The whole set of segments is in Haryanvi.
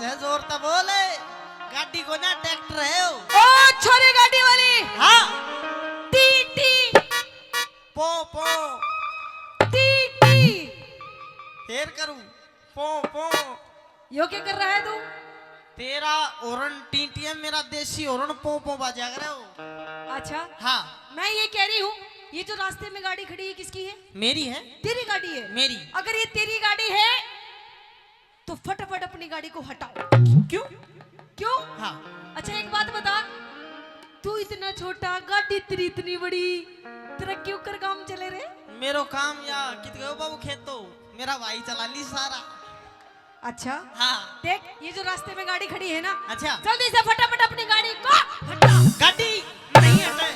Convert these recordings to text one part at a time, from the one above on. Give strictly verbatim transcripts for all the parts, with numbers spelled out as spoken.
ए, जोर तो बोल। गाड़ी को ना, ट्रैक्टर है वो। ओ, छोरी गाड़ी वाली। हाँ। T, T. पो, पो। T, T. फेर करूं। पो, पो। यो क्या कर रहा है तू? तेरा हॉर्न टीटी है, मेरा देसी हॉर्न पो, पो बाजा करे हो। अच्छा। हाँ। मैं ये कह रही हूँ, ये जो रास्ते में गाड़ी खड़ी है, किसकी है? मेरी है। तेरी गाड़ी है? मेरी। अगर ये तेरी गाड़ी है, तो फटाफट अपनी गाड़ी को हटाओ। क्यों? क्यों? हाँ। अच्छा, एक बात बता, तू इतना छोटा, गाड़ी तेरी इतनी बड़ी, तेरा क्यों कर काम चले रे? मेरो काम या कित गयो बाबू खेतो, मेरा भाई चला ली सारा। अच्छा। हाँ। देख, ये जो रास्ते में गाड़ी खड़ी है ना, अच्छा। जल्दी से फटाफट अपनी गाड़ी को हटा। गाड़ी नहीं हटे।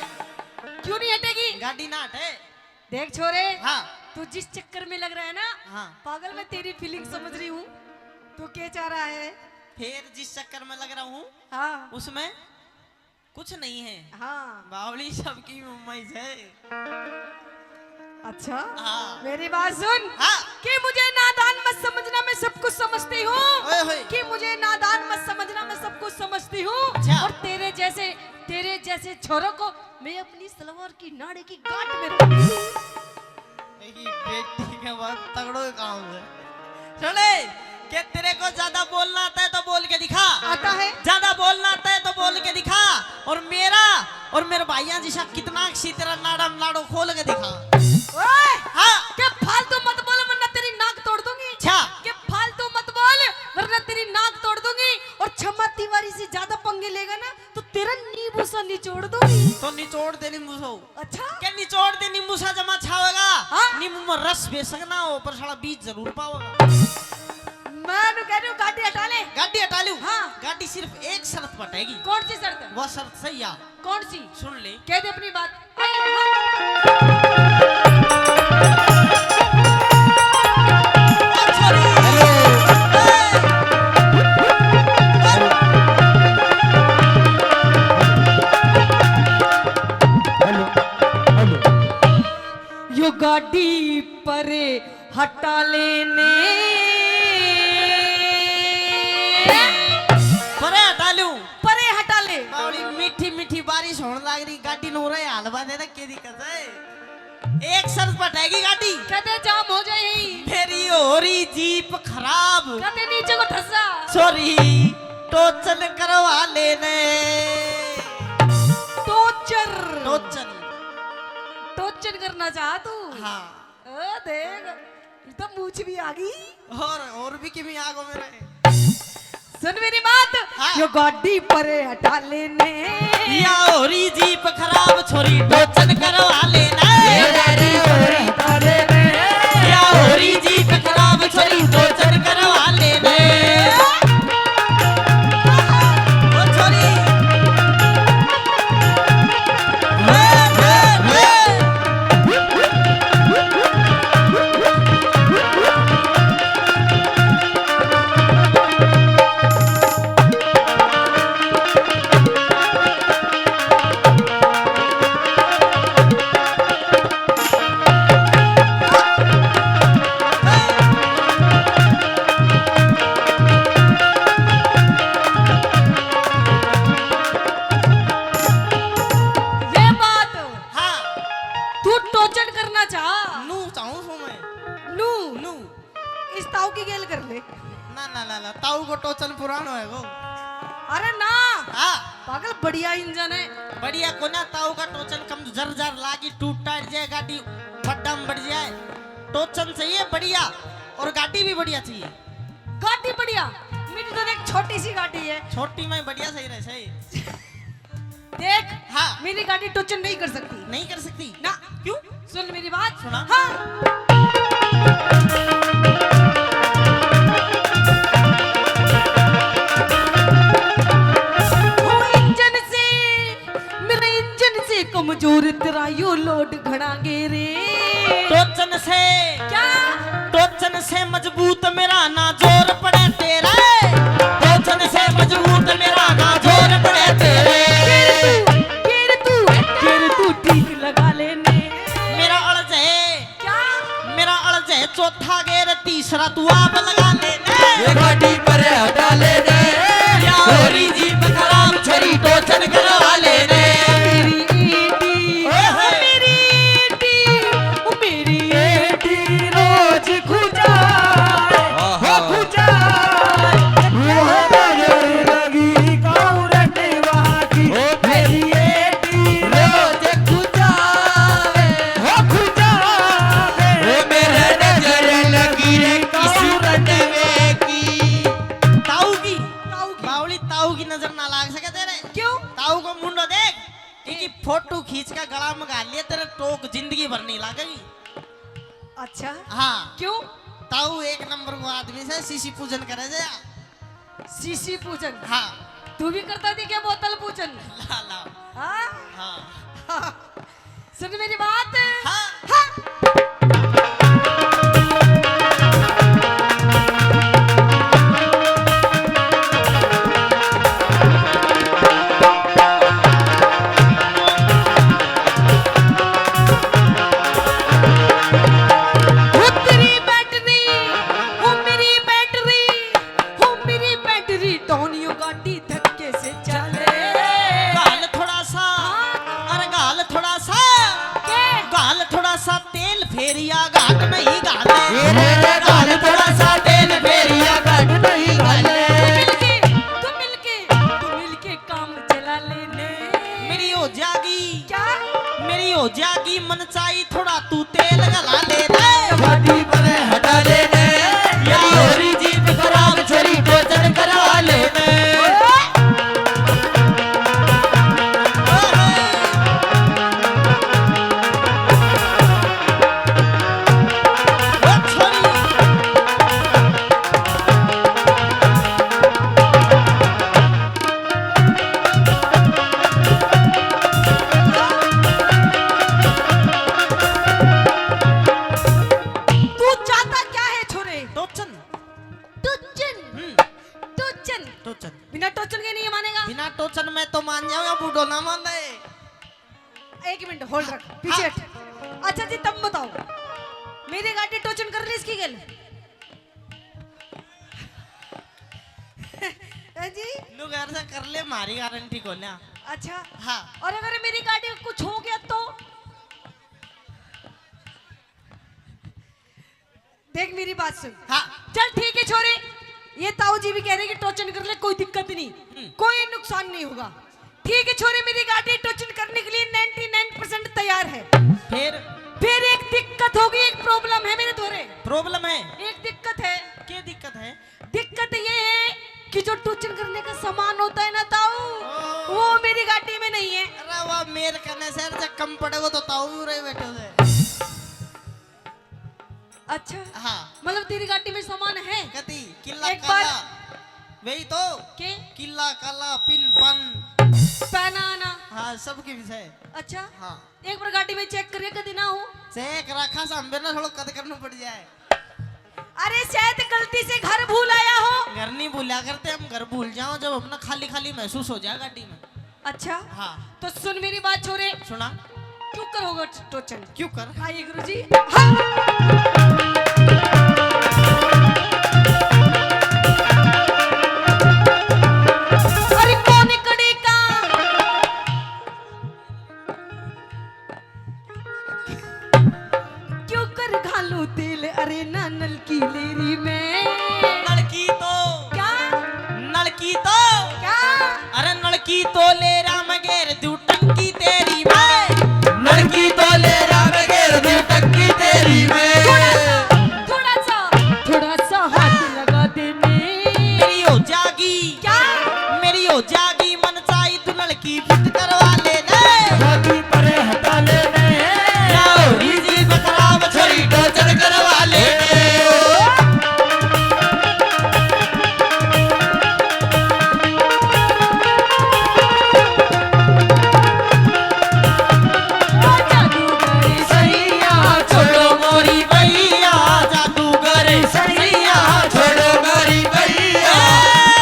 क्यों नहीं हटेगी? गाड़ी ना हटे। देख छोरे, हाँ। तू जिस चक्कर में लग रहा है ना, हाँ। पागल, मैं तेरी फीलिंग समझ रही हूँ। तू क्या चाह रहा है? फिर जिस चक्कर में लग रहा हूँ, हाँ। उसमें कुछ नहीं है। हाँ। बावली सबकी मम्मी है। अच्छा। हाँ। मेरी बात सुन। हाँ। कि मुझे नादान मत समझना, मैं सब कुछ समझती हूँ। ओए होए। कि मुझे नादान मत समझना, मैं सब कुछ समझती हूँ। अच्छा। और तेरे जैसे, तेरे जैसे छोरों को मैं अपनी सलवार की नाड़े की गांठ में रखूंगी। मेरी बेटी के बाद तगड़ो काम है। सुने, के तेरे को ज्यादा बोलना आता है तो बोल के दिखा। आता है। ज्यादा बोलना आता है तो बोल के दिखा। और मेरा और मेरे भाइयां जिसा कितना सी तेरा नाड़ा नाड़ो खोल के दिखा। ओए! हाँ। के फालतू मत बोल, वरना तेरी नाक तोड़ दूंगी। अच्छा। के फालतू मत बोल, वरना तेरी नाक तोड़ दूंगी। और छमा तिवारी से ज्यादा पंगे लेगा ना, तो तेरा नींबू सा निचोड़ दूंगी। तो निचोड़ दे नींबू सो। अच्छा? के निचोड़ दे नींबू सा जमा छावेगा। हाँ? नींबू में रस बेशक ना हो, पर साला बीज जरूर पावेगा। मैं नु कह रही हूँ, गाड़ी हटा ले। गाड़ी हटा लूं? हाँ। गाड़ी सिर्फ एक शर्त पर हटेगी। कौन सी शर्त? वह शर्त सही है। कौन सी? सुन ले। कह दे अपनी बात। Hello, hello. यो गाड़ी परे हटा लेने। परे हटा लूं? परे हटा ले। बावली मीठी मीठी बारिश होने लग रही, गाड़ी नो रहे हलवा दे, के दिक्कत है? एक शर्त पटेगी गाड़ी। कदे जाम हो जाए। मेरी हो रही जीप खराब। कदे नीचे को धसा। सॉरी, टोचन करवा लेने। टोचर। टोचन। टोचन करना चाह तू? हाँ। ओ देख, ये तो मूछ भी आ गई। और, और भी किमी आ गो मेरे। सुन मेरी बात, हाँ। यो गाड़ी परे हटा लेने। या होरी जीप खराब छोरी टोचन करवा लेना। ये गाड़ी परे हटा लेने। या होरी जीप खराब छोरी टोचन करवा लेने। ओ छोरी। ये बात। हाँ। तू टोचन करना चाह। नू चाहूं सू मैं। नू। नू। इस ताऊ की गेल कर ले। ना, ना, ना, ना, ताऊ को टोचन पुरानो है वो। अरे ना। हाँ। पागल, बढ़िया इंजन है। बढ़िया कोना, ताऊ का टोचन कम जर जर लागी, टूट टाट जाए, गाड़ी फड्डा में बढ़ जाए। टोचन चाहिए बढ़िया, और गाड़ी भी बढ़िया चाहिए। गाड़ी बढ़िया? मेरी तो देख, छोटी सी गाड़ी है। छोटी में बढ़िया सही रहे, सही। देख, हाँ। मेरी गाड़ी टोचन नहीं कर सकती। नहीं कर सकती? ना। क्यों? सुन मेरी बात। सुना। हाँ। ओ इंजन से, मेरे इंजन से कमजोर तेरा यो लोड घणा गे रे। टोचन से। क्या? टोचन से मजबूत मेरा ना जोर पड़े तेरे। टोचन से मजबूत मेरा ना जोर पड़े तेरे। फिर तू, फिर तू, फिर तू ठीक लगा लेने। मेरा अड़ज है। क्या? मेरा अड़ज है चौथा गेर, तीसरा तू आप लगा लेने। ये गाड़ी पर हटा लेने। फोटो खींच के गला में घाल लिया, तेरे टोक जिंदगी भर नहीं लागेगी। अच्छा। हाँ। क्यों? ताऊ एक नंबर को आदमी से, सीसी पूजन करे जे। सीसी पूजन? हाँ। तू भी करता थी क्या बोतल पूजन? ला, ला। हाँ? हाँ। हाँ। सुन मेरी बात। हाँ। हाँ। ओ तेरी बैटरी, ओ मेरी बैटरी, ओ मेरी बैटरी, टोनियो गाड़ी धक्के से चले। घाल थोड़ा सा, हाँ। अरे घाल थोड़ा सा, के? घाल थोड़ा सा तेल फेरिया घाट नहीं घाले। ए रे रे, घाल थोड़ा सा तेल फेरिया घाट नहीं घाले। तू मिलके, तू मिलके, तू मिलके काम चला लेने। मेरी हो जागी। क्या? मेरी हो जागी मनचाही, थोड़ा तू तेल गला ले रे। गाड़ी पर हटा ले रे। या होरी जीप खराब, छोरी टोचन करा ले रे। तू चाहता क्या है छोरे? टोचन। टोचन। हम्म। टोचन। टोचन। बिना टोचन के नहीं मानेगा? बिना टोचन मैं तो मान जाऊंगा, बूढ़ो ना मान दे। एक मिनट होल्ड रख, पीछे हाँ। हट। अच्छा जी, तब बताओ, मेरी गाड़ी टोचन कर ली इसकी गेल? हैं जी? नु घर से कर ले, मारी गारंटी कोन्या। अच्छा। हाँ। और अगर मेरी गाड़ी में कुछ हो गया तो? देख मेरी बात सुन। हाँ। चल ठीक है छोरे, ये ताऊ जी भी कह रहे कि टोचन कर ले, कोई दिक्कत नहीं, हम्म। कोई नुकसान नहीं होगा। ठीक है छोरे, मेरी गाड़ी टोचन करने के लिए नाइंटी नाइन परसेंट तैयार है। फिर? फिर एक दिक्कत होगी, एक प्रॉब्लम है मेरे धोरे। प्रॉब्लम है? एक दिक्कत है। क्या दिक्कत है? दिक्कत ये है कि जो टोचन करने का सामान होता है ना ताऊ, ओ। वो मेरी गाड़ी में नहीं है। अरे वाह, मेरे कहने से जब कम पड़ेगा तो ताऊ भी रहे बैठे थे। अच्छा। हाँ। मतलब तेरी गाड़ी में सामान है? कती किला एक बार काला। वही तो। के? किला काला, पिन पन। पहना ना। हाँ, सबकी विषय। अच्छा। हाँ। एक बार गाड़ी में चेक करिए, कदी ना हो। चेक रखा सामने ना, थोड़ा कद करना पड़ जाए। अरे शायद गलती से घर भूल आया हो। घर नहीं भूला करते हम, घर भूल जाओ जब अपना खाली खाली महसूस हो जाए गाड़ी में। अच्छा। हाँ। तो सुन मेरी बात छोरे। सुना। क्यों करोगे टोचन? क्यों कर? आइए गुरुजी। हाँ। अरे कौन कड़ी का क्यों कर घालू तेल, अरे ना नलकी लेरी में। नलकी तो। क्या? नलकी तो। क्या? अरे नलकी तो लेरा में गेर दूं टंकी तेरी में। नलकी तो लेरा में गेर दूं टंकी तेरी में। थोड़ा सा, थोड़ा सा, थोड़ा सा हाथ लगा दे ने। मेरी हो जागी। क्या? मेरी हो जागी मन चाही तू लड़की फिट करवा ले ने। धोती परे हटा ले ने। या होरी जी बकराम छोरी टोचन करवा ले ने। ओ जादूगर सैया छोड़ो मोरी बैया, जादूगर सैया छोड़ो मोरी बैया।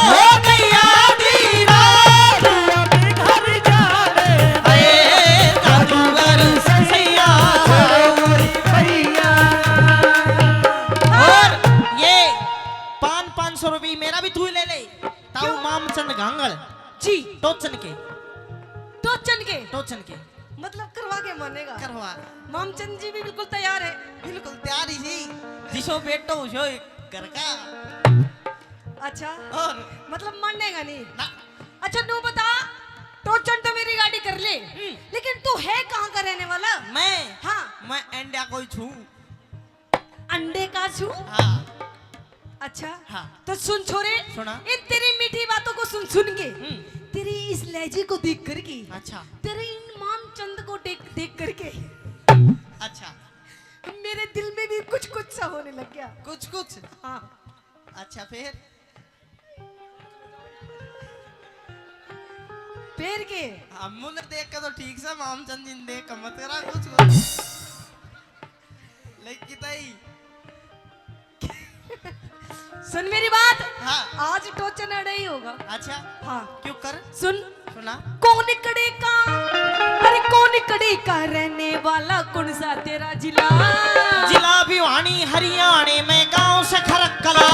हो गया दीवार, तू अपने घर जा रे। ए जादूगर सैया छोड़ो मोरी बैया। और ये पान, पाँच सौ रुपये मेरा भी तू ही ले ले। ताऊ क्यों? मामचंद घांगल। जी। टोचन के। टोचन के? टोचन के। मतलब करवा के मानेगा? करवा। मामचंद जी भी बिल्कुल तैयार है? बिल्कुल तैयार ही जी। जिसो बेटो उसो घर का। अच्छा। और? मतलब मानेगा नहीं? ना। अच्छा, नू बता, टोचन तो मेरी गाड़ी कर ले, हम्म। लेकिन तू है कहाँ का रहने वाला? मैं? हाँ। मैं इंडिया को ही छू। अंडे का छू? हाँ। अच्छा। हाँ। तो सुन छोरे, सुना। इन तेरी मीठी बातों को सुन सुन के, हम्म। तेरी इस लहजे को देख करके, अच्छा। तेरे इन मामचंद करके अच्छा, मेरे दिल में भी कुछ कुछ सा होने लग गया। कुछ कुछ। हाँ। अच्छा, फिर? फिर के? हम मुने देख के तो ठीक से, मामचंद जी ने देख के मत करा कुछ कुछ। लेकिन ताई, सुन मेरी बात। हाँ। आज टोचन अड़े ही होगा। अच्छा, हाँ। क्यों कर? सुन। सुना। कौन कड़े का, अरे कौन कड़े का रहने वाला, कौन सा तेरा जिला? जिला भिवानी हरियाणे में, गांव से खरक कला।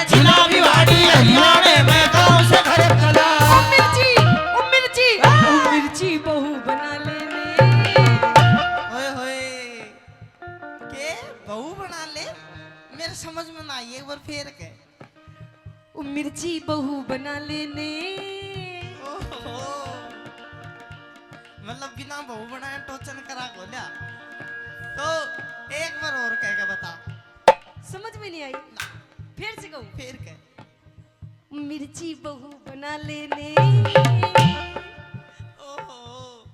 जिला भिवानी हरियाणे में, गांव से खरक कला। ओ मिर्ची, ओ मिर्ची, ओ मिर्ची बहू बना लेने। ओए होए, के बहू बना ले? मेरे समझ में ना आई, एक बार फेर के। ओ मिर्ची बहू बना लेने। ओहो। मतलब बिना बहू बनाए टोचन करा खोलिया। तो एक बार और कह के बता। समझ में नहीं आई, फिर से कहूँ। फिर कह। मिर्ची बहू बना लेने। ओहो,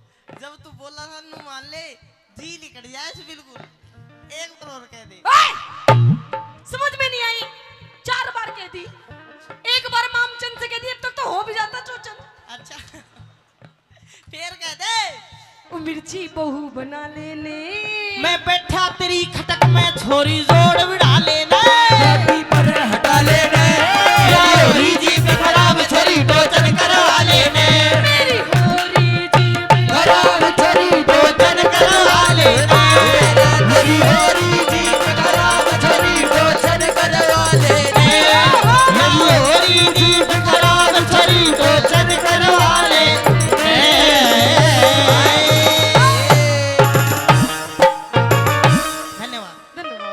जब तू बोला था नू मान ले, जी लिकड़ जाए से बिल्कुल। एक बार और कह दे। ओए! समझ में नहीं आई, चार बार कह दी। एक बार मामचंद से कह दी, अब तक तो हो भी जाता टोचन। अच्छा, फिर कह दे। ओ मिर्ची बहू बना लेने। मैं बैठा तेरी खटक में, छोरी जोड़ बिठा लेने। पर हटा लेने। या होरी जी पे खराब, छोरी टोचन कर